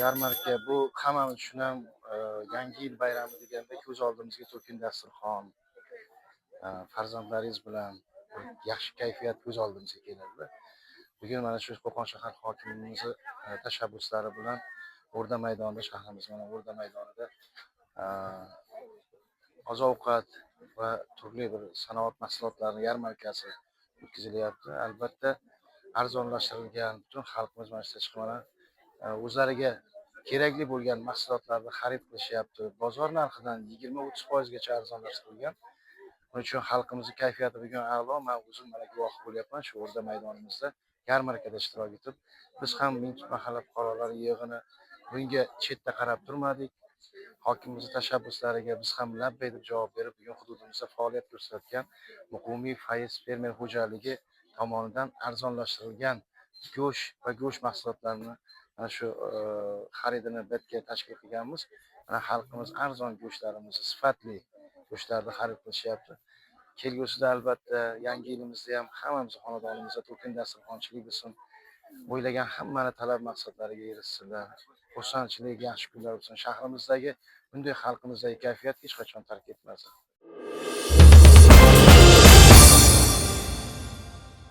Yarmarka bu hammamiz uchun ham yangi yil bayrami deganda ko'z oldimizga to'kin dasturxon, farzandlaringiz bilan bir yaxshi kayfiyat ko'z oldimizga keladi. Bugun mana shu Qo'qon shahar hokimimizni tashabbuslari bilan O'rda maydonida, shahrimiz mana O'rda maydonida oziq ovqat va turli bir sanoat mahsulotlarini yarmarkasi o'tkazilyapti. Albatta, arzonlashtirilgan, butun xalqimiz mana shu yerga chiqib mana o'zlariga kerakli bo'lgan mahsulotlarni xarid qilishyapti. Bozor narxidan 20-30 foizgacha arzonlashtirilgan. Buning uchun xalqimizni kayfiyati bugun a'lo. Man o'zim mana guvohi bo'lyapman shu O'rda maydonimizda yarmarkada ishtirok etib. Biz ham Mingtut mahalla fuqarolar yig'ini bunga chetda qarab turmadik. Hokimimizni tashabbuslariga biz ham labbay deb javob berib, bugun hududimizda faoliyat ko'rsatgan Muqimiy Fayz fermer xo'jaligi tomonidan arzonlashtirilgan go'sht va go'sht mahsulotlarini mana shu xaridini bu yerga tashkil qilganmiz. Mana xalqimiz arzon go'shtlarimizni, sifatli go'shtlarni xarid qilishyapti. Kelgusida albatta yangi yilimizda ham hammamizni xonadonimizda to'kin dasturxonchilik bo'lsin. O'ylagan hammani talab maqsadlariga erishsinlar. Xursandchilik, yaxshi kunlar bo'lsin. Shahrimizdagi bunday xalqimizdagi kayfiyat hech qachon tark etmasin.